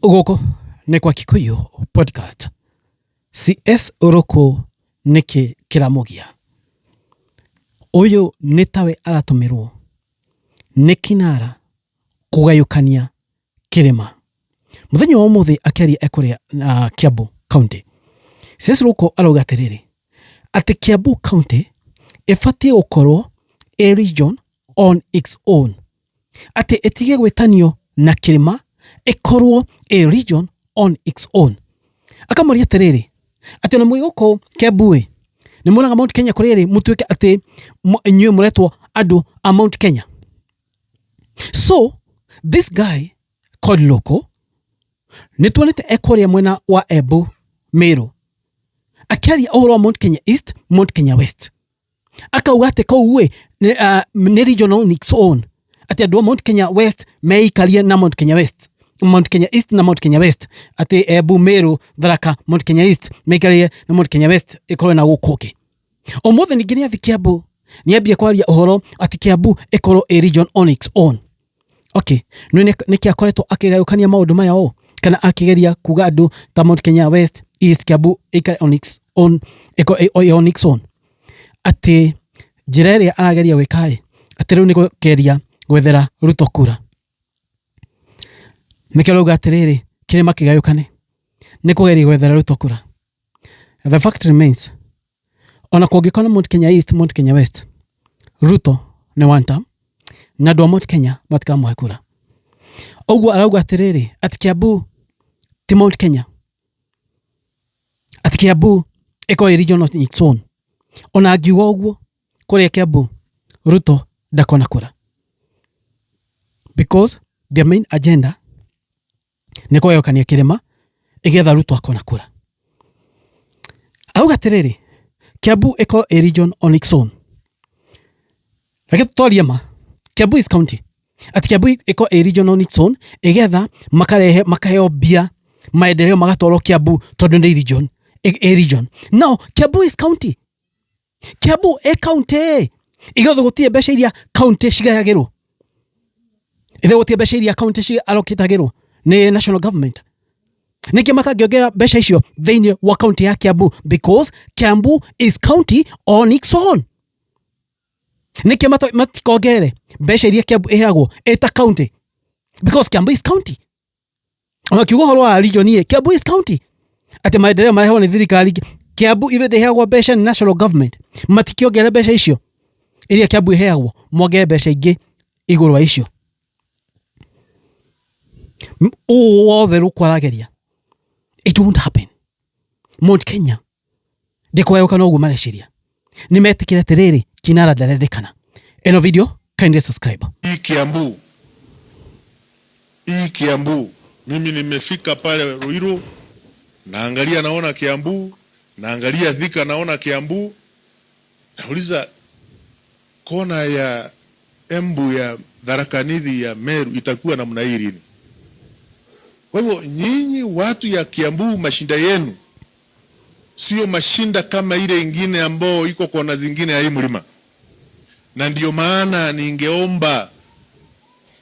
Gũkũ nĩ kwa Kikuyu Podcast. CS Ũrũkũ nĩkĩ kĩramũgia? Ũyũ nĩ tawe aratũmĩrwo nĩ kinara kũgayũkania kĩrĩma. Mũthenya wa ũmũthĩ akĩaria ekũrĩa Kiambu County. CS Rũkũ arauga atĩrĩrĩ, atĩ Kiambu County ĩbatiĩ gũkorwo ĩ region on its own. Atĩ ĩtige gwĩtanio na kĩrĩma, ĩkorwo ĩ region on its own. Akamoria atĩrĩrĩ, atĩ ona mwĩ gũkũ Kiambu ĩ, nĩ muonaga Mount Kenya kũrĩa ĩrĩ mũtuĩke atĩ inyuĩ mũretwo andũ a Mount Kenya. So this guy called Loko nĩ tuonete e kũrĩa mwena wa Embu Meru akĩaria ũhoro wa Mount Kenya East, Mount Kenya West, akauga atĩ kũu ĩ nĩ region on its own, atĩ andũ a Mount Kenya West meikarie na Mount Kenya West, Mount Kenya East na Mount Kenya West, atĩ Embu, Meru, Tharaka, Mount Kenya East meikarie na Mount Kenya West ĩkorwo na gũkũ ũngĩ. Ũmũthĩ ningĩ nĩ athi Kiambu, nĩ ambia kwaria ũhoro atĩ Kiambu ĩkorwo ĩ region on its own. Okay, nĩ nĩkĩ akoretwo akĩgayũkania maũndũ maya ũũ, kana akĩgeria kuga andũ ta Mount Kenya West, East, Kiambu ĩikare on its own, ĩkorwo ĩ on its own, atĩ njĩra ĩrĩa arageria gwĩka ĩ, atĩ rĩu nĩ kũgeria gwethera Ruto kura. Nĩkĩo arauga atĩrĩrĩ, kĩrĩma kĩgayũkane nĩ kũgeria gwethera Ruto kura. The fact remains, ona kũngĩkorwo na Mount Kenya East, Mount Kenya West, Ruto nĩ one term, na andũ a Mount Kenya matikamũhe kura. Ũguo arauga atĩrĩrĩ, atĩ Kiambu ti Mount Kenya, atĩ Kiambu ĩkorwo ĩ region on its own. Ona angiuga ũguo kũrĩa Kiambu Ruto ndakona kura, because their main agenda nĩ kũgayũkania kĩrĩma ĩgetha Ruto akona kura. Auga atĩrĩrĩ, Kiambu ĩkorwo ĩ region on its own. Reke tũtwarie ma, Kiambu is county, atĩ Kiambu ĩkorwo ĩ region on its own ĩgetha makarehe makaheo mbia maendeleo magatwarwo Kiambu tondũ nĩ region, ĩ region. Now Kiambu is county, Kiambu ĩ county, igatho gũtirĩ mbeca iria county cigayagĩrwo, ithe gũtirĩ mbeca iria county ciallocatagĩrwo nĩ national government. Nĩkĩ matangĩongera mbeca icio thĩinĩ wa county ya Kiambu? Because Kiambu is county on its own. Nĩkĩ matikongere mbeca iria Kiambu ĩheagwo ĩta county? Because Kiambu is county. Ona kiugo ũhoro wa region ĩ, Kiambu is county, atĩ maendeleo marehwo nĩ thirikari. Kiambu ithe ndĩheagwo mbeca nĩ national government, matikĩongere mbeca icio iria Kiambu ĩheagwo, mongere mbeca ingĩ igũrũ wa icio. Ũũ wothe rũkwarageria, it won't happen. Mount Kenya ndĩkũgayũkana ũguo mareciria, nĩ metĩkĩre atĩrĩrĩ, kinara ndarendekana. Ĩno video, kindly subscribe. Hii Kiambu, hii Kiambu, mimi nimefika pale Ruiru, naangalia naona Kiambu, naangalia Thika naona Kiambu, nauliza kona ya Embu, ya Tharaka Nithi, ya Meru itakuwa namna hii lini? Kwa hivyo nyinyi watu ya Kiambu, mashinda yenu sio mashinda kama ile ingine ambao iko kona zingine ya hii mlima, na ndio maana ningeomba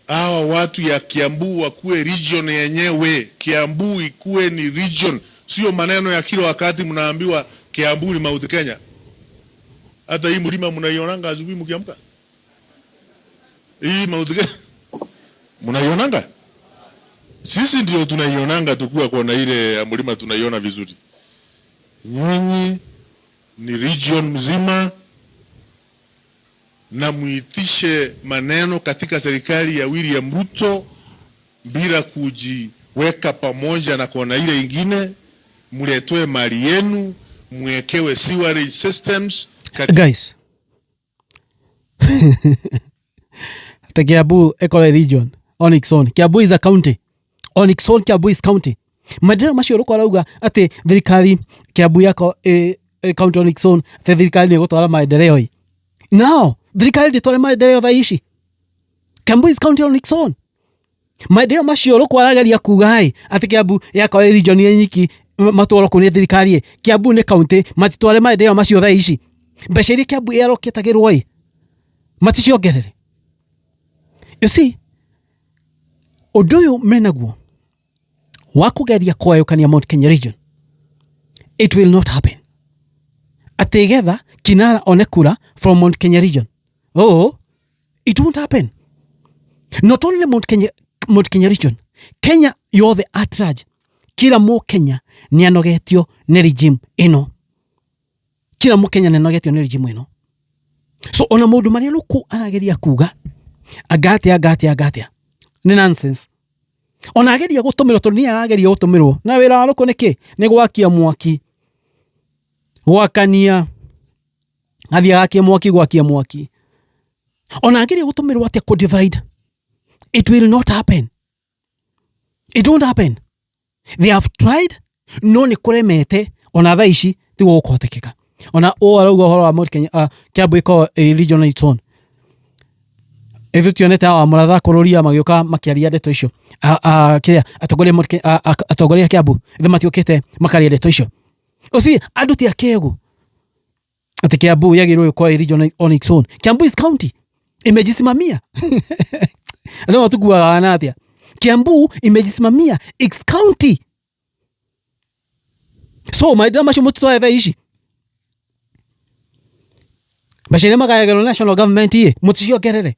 hawa watu ya Kiambu wakuwe region yenyewe. Kiambu ikuwe ni region, sio maneno ya kila wakati mnaambiwa Kiambu ni Mount Kenya. Hata hii mlima mnaionanga asubuhi mkiamka, hii Mount Kenya mnaionanga? Sisi ndio tunaionanga tukiwa kona ile ya mlima, tunaiona vizuri. Nyinyi ni region mzima na muitishe maneno katika serikali ya William Ruto bila kujiweka pamoja na kona ile ingine. Mletoe mali yenu, mwekewe sewerage systems. Guys, the Kiambu ĩkorwo region on its own. Kiambu is a county on its own. Kiambu is county. Maendeleo macio Ruku arauga atĩ thirikari Kiambu yako ĩ county on its own, atĩ thirikari nĩ ĩgũtwara maendeleo ĩ. No thirikari ndĩtware maendeleo thaa ici. Kiambu is county on its own. Maendeleo macio Ruku arageria kuga ĩ atĩ Kiambu yakorwo ĩ region ĩ nyiki matwarwo kũu nĩ thirikari ĩ. Kiambu nĩ county, matitware maendeleo macio thaa ici. Mbeca iria Kiambu ĩallocatagĩrwo ĩ, maticiongerere. You see, ũndũ ũyũ menaguo Wa kũgeria kũgayũkania Mount Kenya region, it will not happen. Atĩ getha Kinara one kura from Mount Kenya region, oh, it won't happen. Not only Mount Kenya region, Kenya yothe at large. Kila Mũkenya nĩ anogetio nĩ regime ĩno. Kila Mũkenya nĩ anogetio nĩ regime ĩno. So ona maũndũ marĩa Ruku arageria kuga angatia angatia angatia nĩ nonsense. Ona ageria gũtũmĩrwo, tondũ nĩ arageria gũtũmĩrwo na wĩra wa Ruku nĩkĩ? Nĩ gwakia mwaki, gwakania, athiĩ agakie mwaki, gwakia mwaki. Ona ageria gũtũmĩrwo atĩa kũ divide, it will not happen. It won't happen. They have tried, no nĩ kũremete. Ona thaa ici tiguo gũkũhotekeka. Ona ũũ arauga ũhoro wa Mount Kenya, Kiambu ĩkorwo ĩ region on its own, ithuĩ tionete awa mũratha kũrũria magĩũka makĩaria ndeto icio. Kĩrĩa atongoria Mount Kenya- atongoria a Kiambu ithe matiũkĩte makaria ndeto icio. Ũci andũ ti akegu atĩ Kiambu yagĩrĩirwo gũkorwo ĩ region on its own. Kiambu is county imejisimamia. Andũ matukuaga na atĩa? Kiambu imejisimamia, it's county. So maendeleo macio mũtitwae thaa ici, mbeca iria magayagĩrwo national government ĩ mũticiongerere.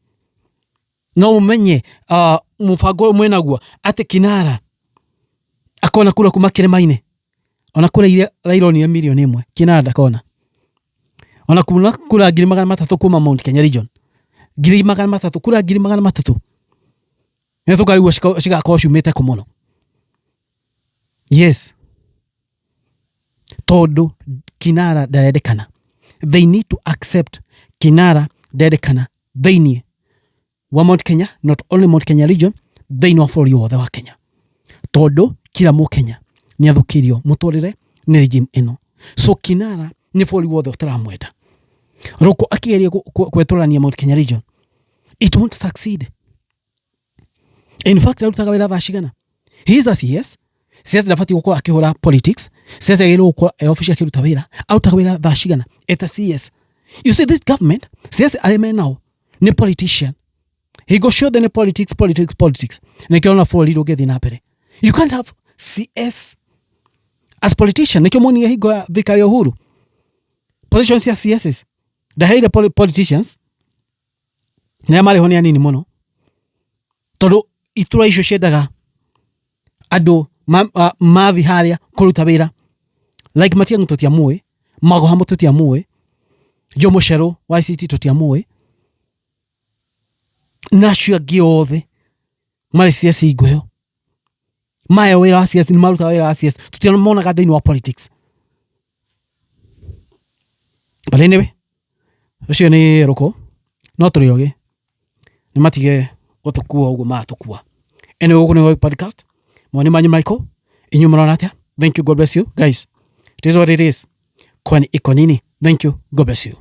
No mũmenye mũbango ũyũ mwĩnaguo atĩ Kinara akona kura kuma kĩrĩma-inĩ, ona kura iria Raila onire 1 million, Kinara ndakona ona kuna kura 300,000 kuma Mount Kenya region. 300,000, kura 300,000 nĩ tũkarigwo cigakorwo ciumĩte kũ mũno. Yes, tondũ Kinara ndarendekana. They need to accept Kinara ndendekana thĩinĩ wa Mount Kenya, not only Mount Kenya region, thĩinĩ wa bũrũri wothe wa Kenya, tondũ kila mũkenya nĩ athũkĩirio mũtũrĩre nĩ regime ĩno. So Kinara nĩ bũrũri wothe ũtaramwenda. Ruku akĩgeria gwetũrania Mount Kenya region, it won't succeed. In fact, arutaga wĩra thaa cigana? He is a CS. CS ndabatiĩ gũkorwo akĩhũra politics. CS agĩrĩirwo gũkorwo e obici akĩruta wĩra. Arutaga wĩra thaa cigana eta CS? You see, this government, CS arĩa menao nĩ politician. Hingo ciothe nĩ politics, politics, politics. Nĩkĩo ona bũrũri ndũngĩthiĩ na mbere. You can't have CS as politician. Nĩkĩo monire hingo ya thirikari ya Uhuru, position cia CSs ndaheire politicians nĩarĩa marĩ ho nĩ anini mũno, tondũ itura icio ciendaga andũ mathi harĩa kũruta wĩra like Matiang'i tũtiamũĩ, Magoha tũtiamũĩ, Joe Mucheru wa ICT tũtiamũĩ, na acio angĩ othe marĩ CS hingo ĩyo maya wĩra wa CS nĩ marutaga wĩra wa CS, tũtiamonaga thĩinĩ wa politics. But anyway, ũcio nĩ rũkũ no tũrĩ ogĩ nĩ matige gũtũkua ũguo maratũkua. Anyway, gũkũ nĩ podcast. Mawoni manyu Michael, inyuĩ mũrona atĩa? Thank you, God bless you guys. It is what it is. Kwani iko nini? Thank you, God bless you.